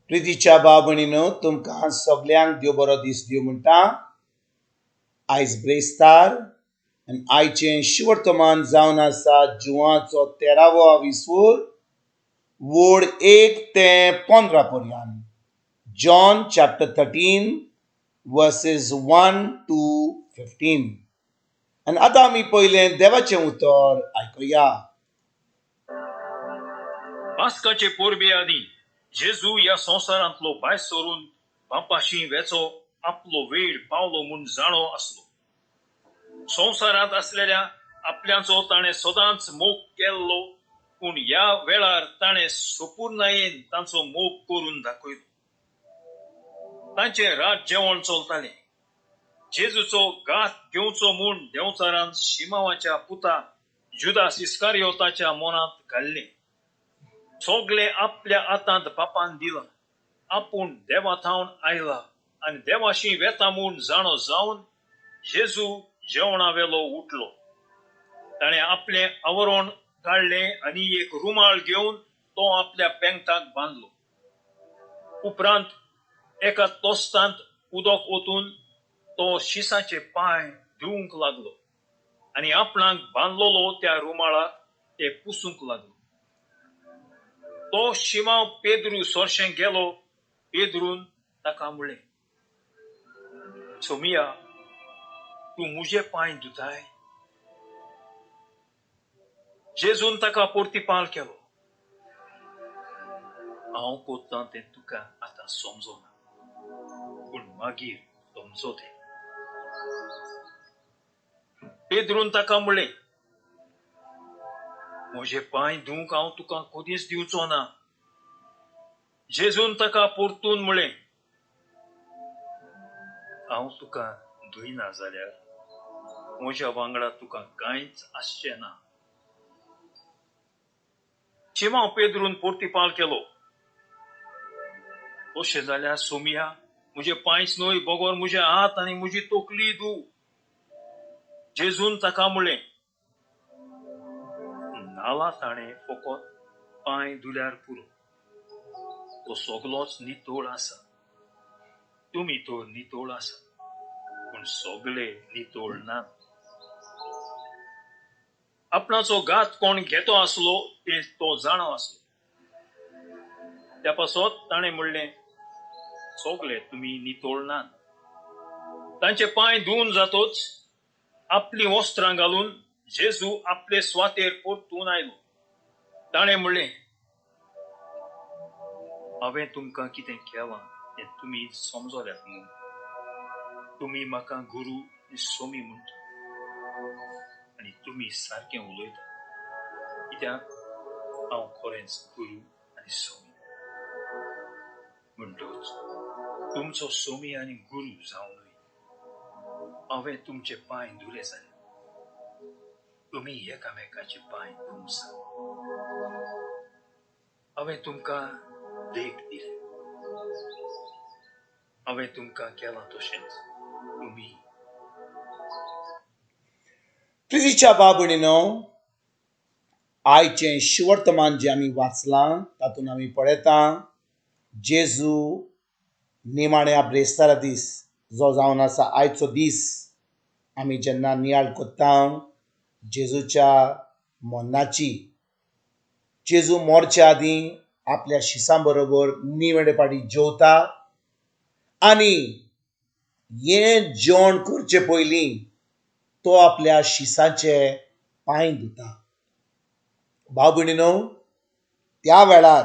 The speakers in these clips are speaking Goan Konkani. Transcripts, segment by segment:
प्रितीच्या भाव भयणीनो, तुमकां सगल्यांक देव बरो दीस दिवं म्हणटा. आयज ब्रेस्तार आनी आयचें शिवर्तमान जावन आसा जुवाचो तेरावो विसूर, वोड 1 ते 15 पर्यंत. John chapter 13, verses 1 to 15. आनी आतां आमी पयलें देवाचें उतर आयकुया. पास्काचे परबे आदीं जेजू ह्या संवसारांतलो भायर सरून बापाशी वेचो आपलो वेळ पावलो म्हूण जाणो आसलो. संवसारांत आसलेल्या आपल्याचो ताणें सदांच मोग केल्लो, पूण ह्या वेळार ताणें सपुर्णायेन तांचो मोग करून दाखयलो. तांचें रात जेवण चलतालें. जेजूचो घात घेवचो म्हूण देंवचारान शिमावाच्या पुता जुदास इस्कारियोताच्या मनांत घाल्लें. सगळें आपल्या हातांत बापान दिलां, आपूण देवा थावन आयला आनी देवाशी वेता म्हूण जाणो जावन जेजू जेवणा वेलो उठलो. ताणें आपलें आवरण काडलें आनी एक रुमाल घेवन तो आपल्या पेंगटाक बांदलो. उपरांत एका तोस्तांत उदक ओतून तो शिसाचे पांय धुवंक लागलो आनी आपणाक बांदलोलो त्या रुमाळाक ते पुसूंक लागलो. तो शिमाव पेद्रू सोरशें गेलो. पेद्रून ताका म्हणलें, सोमिया, तूं मुजे पांय धुताय? जेजून ताका परतिपाल केलो, हांव कोत्तां तें तुका आतां समजना, पूण मागीर समजोतें. पेद्रून ताका म्हणलें, म्हजे पांय धुवंक हांव तुका कदीच दिवचो ना. जेजून ताका परतून म्हणलें, हांव तुका धुयना जाल्यार म्हज्या वांगडा तुका कांयच आसचें ना. शिमांव पेद्रून परतिपाल केलो, तशें जाल्यार सोमिया, म्हजे पांयच न्हय बगर म्हजे हात आनी म्हजी तकली धू. जेजून ताका म्हणलें, न्हाला ताणें फकत पांय धुल्यार पुरो, तो सगलोच नितळ आसा. तुमी तर नितळ आसा, पूण सगळे नितळ नात. आपणाचो घात कोण घेतो आसलो तें तो जाणो आसलो. त्या पासत ताणें म्हणलें, सगळे तुमी नितळ नात. तांचे पांय धुवन जातोच आपलीं वस्त्रां घालून जेजू आपले सुवातेर परतून आयलो. ताणें म्हणलें, हांवें तुमकां कितें केलां तें तुमी समजल्यात न्हू? तुमी म्हाका गुरू आनी सोमी म्हणटा आनी तुमी सारकें उलयता, कित्याक हांव खरेंच गुरू आनी सोमी. म्हणटच तुमचो सोमी आनी गुरू जावनूय हांवें तुमचे पांय धुले जाल्यार तुमी एकामेकाचे पांय धुवंक जाय. हांवें तुमकां देख दिली. हांवें तुमकां केलां तशेंच तुमी प्रितीच्या भाव भयणीनो, आयचें शिवर्तमान जें आमी वाचलां तातूंत आमी पळयता, जेजू निमाण्या ब्रेस्तारा दीस जो जावन आसा आयचो दीस, आमी जेन्ना नियाळ कोत्ता जेजूच्या मरणाची, जेजू मरच्या आदीं आपल्या शिसां बरोबर निवडे पाटी जेवता आनी हें जेवण करचे पयलीं तो आपल्या शिसाचे पांय धुता. भाव भयणीनो, त्या वेळार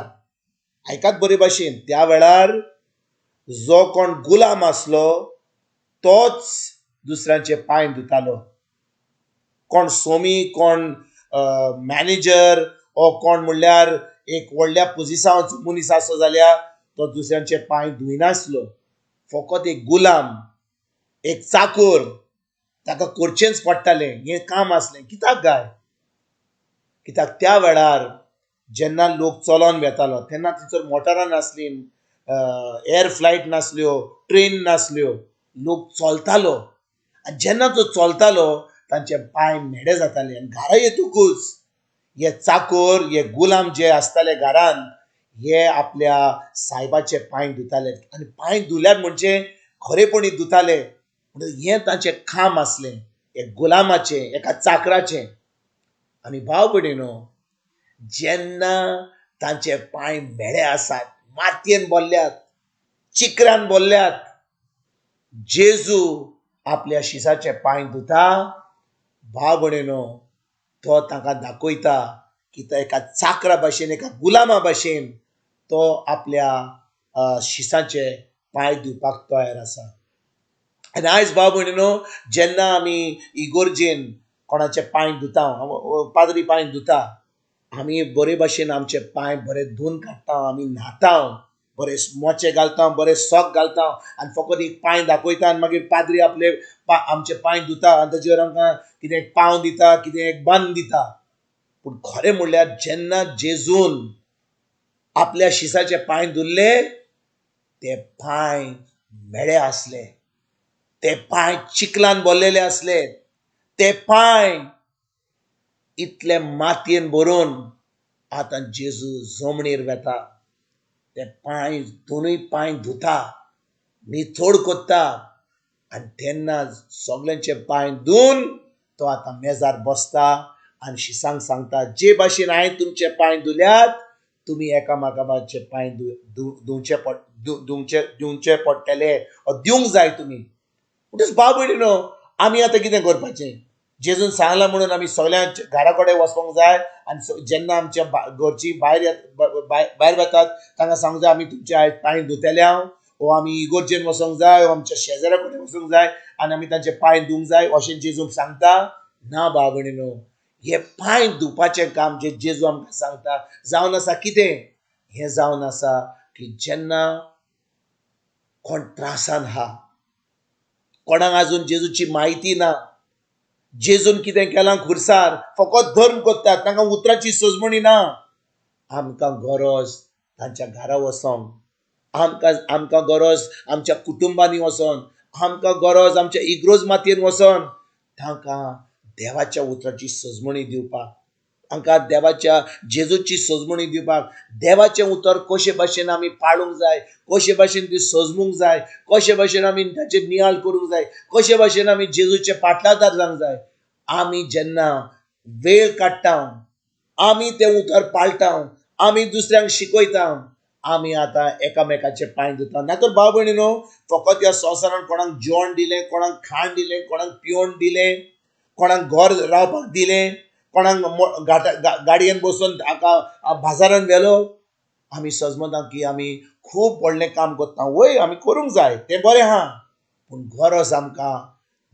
आयकात बरे भाशेन, त्या वेळार जो कोण गुलाम आसलो तोच दुसऱ्यांचे पांय धुतालो. कोण सोमी, कोण मॅनेजर ओ कोण म्हणल्यार एक व्हडल्या पोजिसांवाचो मनीस आसलो जाल्यार तो दुसऱ्यांचे पांय धुयनासलो. फकत एक गुलाम, एक चाकोर, ताका करचेंच पडटालें, हें काम आसलें. कित्याक गाय? कित्याक त्या वेळार जेन्ना लोक चलोन वेतालो तेन्ना थंयसर मोटरां नासलीं, एर फ्लायट नासल्यो, ट्रेन नासल्यो. लोक चलतालो आनी जेन्ना तो चलतालो तांचे पांय म्हेडे जाताले आनी घरा येतकूच हे चाकोर, हे गुलाम जे आसताले घरान, हे आपल्या सायबाचे पांय धुताले आनी पांय धुल्यार म्हणजे खरेपणी धुताले. म्हणून हें तांचें काम आसलें, एक गुलामाचें, एका चाकराचें. आनी भाव भयणीनो, जेन्ना तांचे पांय म्हेळे आसात, मातयेन भरल्यात, चिकरान भरल्यात, जेजू आपल्या शिसाचे पांय धुता. भाव भयणीनो, तो तांकां दाखयता की तो एका चाकरा भाशेन, एका गुलामा भाशेन तो आपल्या शिसाचे पांय धुवपाक तयार आसा. आनी आयज भाव भयणीनो, जेन्ना आमी इगोर्जेन कोणाचे पांय धुता, पाद्री पांय धुता, आमी बरे भाशेन आमचे पांय बरे धुवन काडटा, आमी न्हाता, बरे मोचे घालता, बरे सॉक घालता आनी फकत एक पांय दाखयता आनी मागीर पाद्री आपले आमचे पांय धुता आनी ताचेर आमकां कितें एक पांव दिता, कितें एक बन दिता. पूण खरें म्हणल्यार जेन्ना जेजून आपल्या शिसाचे पांय धुल्ले, ते पांय म्हेळे आसले, ते पांय चिखलान भरलेले आसले, ते पांय इतले मातयेन भरून आतां जेजू जमनीर वेता, ते पांय दोनूय पांय धुता, निथोड कोत्ता आनी तेन्ना सगल्यांचे पांय धुवन तो आतां मेजार बसता आनी शिसांक सांगता, जे भाशेन हांवें तुमचे पांय धुल्यात, तुमी एकामेकाचे पांय धुवचे दिवचे पडटले, दिवंक जाय तुमी. म्हणटच भाव भयणीनो, आमी आतां कितें करपाचें? जेजून सांगलां म्हणून आमी सगळ्यां घरा कडेन वचपाक जाय आनी जेन्ना आमच्या घरची भायर भायर वतात तांकां सांगूंक जाय आमी तुमचे आयज पांय धुतले हांव, वो आमी इगोर्जेन वचोंक जाय, वो आमच्या शेजाऱ्या कडेन वचूंक जाय आनी आमी तांचे पांय धुवंक जाय, अशें जेजू सांगता? ना भाव भयणीनो, हे पांय धुवपाचें काम जे जेजू आमकां सांगता जावन आसा कितें? हें जावन आसा की जेन्ना कोण त्रासान आहा, कोणाक आजून जेजूची म्हायती ना, जेजून कितें केलां खुर्सार, फकत धर्म करतात, तांकां उतराची सजमणी ना, आमकां गरज तांच्या घरा वचोंक, आमकां गरज आमच्या कुटुंबांनी वचोन, आमकां गरज आमच्या इग्रोज मातयेन वचोन तांकां देवाच्या उतराची सजमणी दिवपाक, तांकां देवाच्या जेजूची सजमणी दिवपाक, देवाचें उतर कशे भाशेन आमी पाळूंक जाय, कशे भाशेन ती सजमूंक जाय, कशे भाशेन आमी ताचेर नियाळ करूंक जाय, कशे भाशेन आमी जेजूचे पाटलादार जावंक जाय. आमी जेन्ना वेळ काडटा, आमी तें उतर पाळटा, आमी दुसऱ्यांक शिकयता, आमी आतां एकामेकाचे पांय धुता. ना तर भाव भयणीनो, फकत ह्या संवसारान कोणाक जेवण दिलें, कोणाक खाण दिलें, कोणाक पिवण दिलें, कोणाक घर रावपाक दिलें, कोणाक गाडयेन बसून हाका बाजारान व्हेलो, आमी सजमता की आमी खूब व्हडलें काम करता. वय, आमी करूंक जाय, तें बरें आहा, पूण गरज आमकां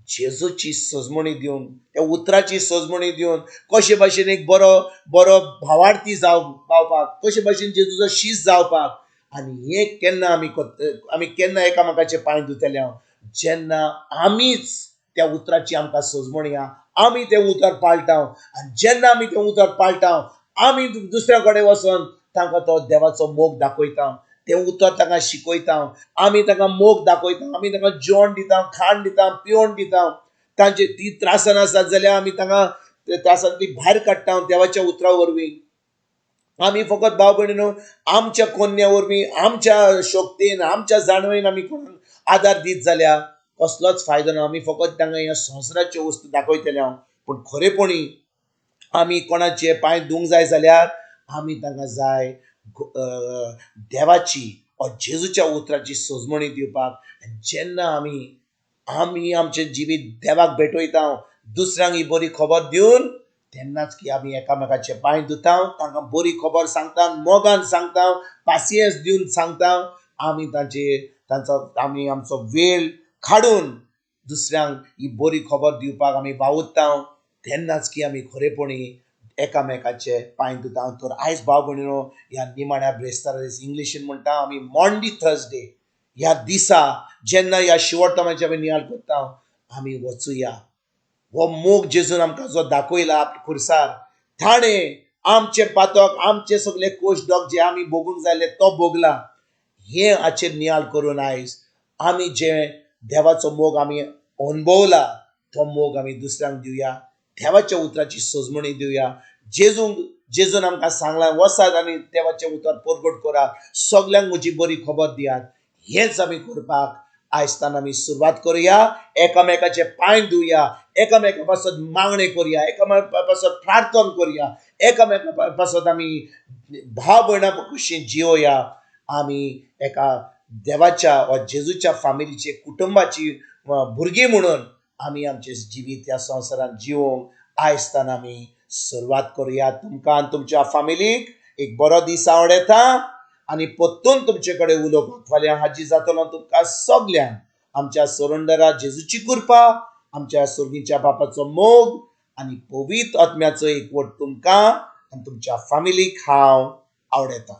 जेजूची सजमणी दिवन, त्या उतराची सजमणी दिवन कशे भाशेन एक बरो बरो भावार्थी जावपाक, कशे भाशेन जेजूचो शीस जावपाक. आनी हें केन्ना आमी केन्ना एकामेकाचे पांय धुतले हांव? जेन्ना आमीच त्या उतराची आमकां सजमणी आहा, आमी तें उतर पाळटा आनी जेन्ना आमी तें उतर पाळटा, आमी दुसऱ्या कडेन वचोन तांकां तो देवाचो मोग दाखयता, तें उतर तांकां शिकयता, आमी तांकां मोग दाखयता, आमी तांकां जेवण दिता, खाण दिता, पिवण दिता. तांचे ती त्रासान आसात जाल्यार आमी तांकां त्रासान ती भायर काडटा देवाच्या उतरा वरवीं. आमी फकत भाव भयणीनो आमच्या कोन्या वरवीं, आमच्या शक्तीन, आमच्या जाणवयेन आमी कोणाक आदार दीत जाल्यार कसलोच फायदो ना. आमी फकत तांकां ह्या संवसाराच्यो वस्तू दाखयतले हांव, पूण खरेपणी आमी कोणाचे पांय धुवंक जाय जाल्यार आमी तांकां जाय देवाची वा जेजूच्या उतराची सजमणी दिवपाक. जेन्ना आमी आमचें जिवीत देवाक भेटयता, दुसऱ्यांक ही बरी खबर दिवन, तेन्नाच की आमी एकामेकाचे पांय धुता, तांकां बरी खबर सांगता, मोगान सांगता, पासियेंस दिवन सांगता. आमी तांचो आमी आमचो वेळ काडून दुसऱ्यांक ही बरी खबर दिवपाक आमी वावुरता, तेन्नाच की आमी खरेपणी एकामेकाचे पांय धुता. तर आयज भाव भयणीनो, ह्या निमाण्या ब्रेस्तारा दीस, इंग्लिशीन म्हणटा आमी मॉन्डी थर्सडे, ह्या दिसा जेन्ना ह्या शिवटमाचे आमी नियाळ करता, आमी वचुया. हो मोग जेजून आमकां जो दाखयला खुर्सार, ताणें आमचे पातक, आमचे सगळे कोश डोक जे आमी भोगूंक जाय तो भोगला. हें हाचेर नियाळ करून आयज आमी जे देवाचो मोग आमी अणभवला तो मोग आमी दुसऱ्यांक दिवया, देवाच्या उतराची सजमणी दिवया, जेजूंक जेजून आमकां सांगलां, वचात आनी देवाचें उतर परगट करात, सगल्यांक म्हजी बरी खबर दियात. हेंच आमी करपाक आयजतान आमी सुरवात करुया. एकामेकाचे पांय धुया, एकामेका पासत मागणें करुया, एकामेका पासत प्रार्थना करुया, एकामेका पासत आमी भाव भयणां कशी जियोया. आमी एका देवाच्या वा जेजूच्या फामिलीचे कुटुंबाची भुरगीं म्हणून आमी आमचें जिवीत ह्या संवसारांत जिवोवंक आयजतान आमी सुरवात करुया. तुमकां आनी तुमच्या फामिलीक एक बरो दीस आवडटा आनी परतून तुमचे कडेन उलोवपाक फाल्यां हाजीर जातलो. तुमकां सगल्यांक आमच्या सोरंडरा जेजूची कृपा, आमच्या सोर्गीच्या बापाचो मोग आनी पवित्र आत्म्याचो एकवट तुमकां आनी तुमच्या फामिलीक हांव आवडटा.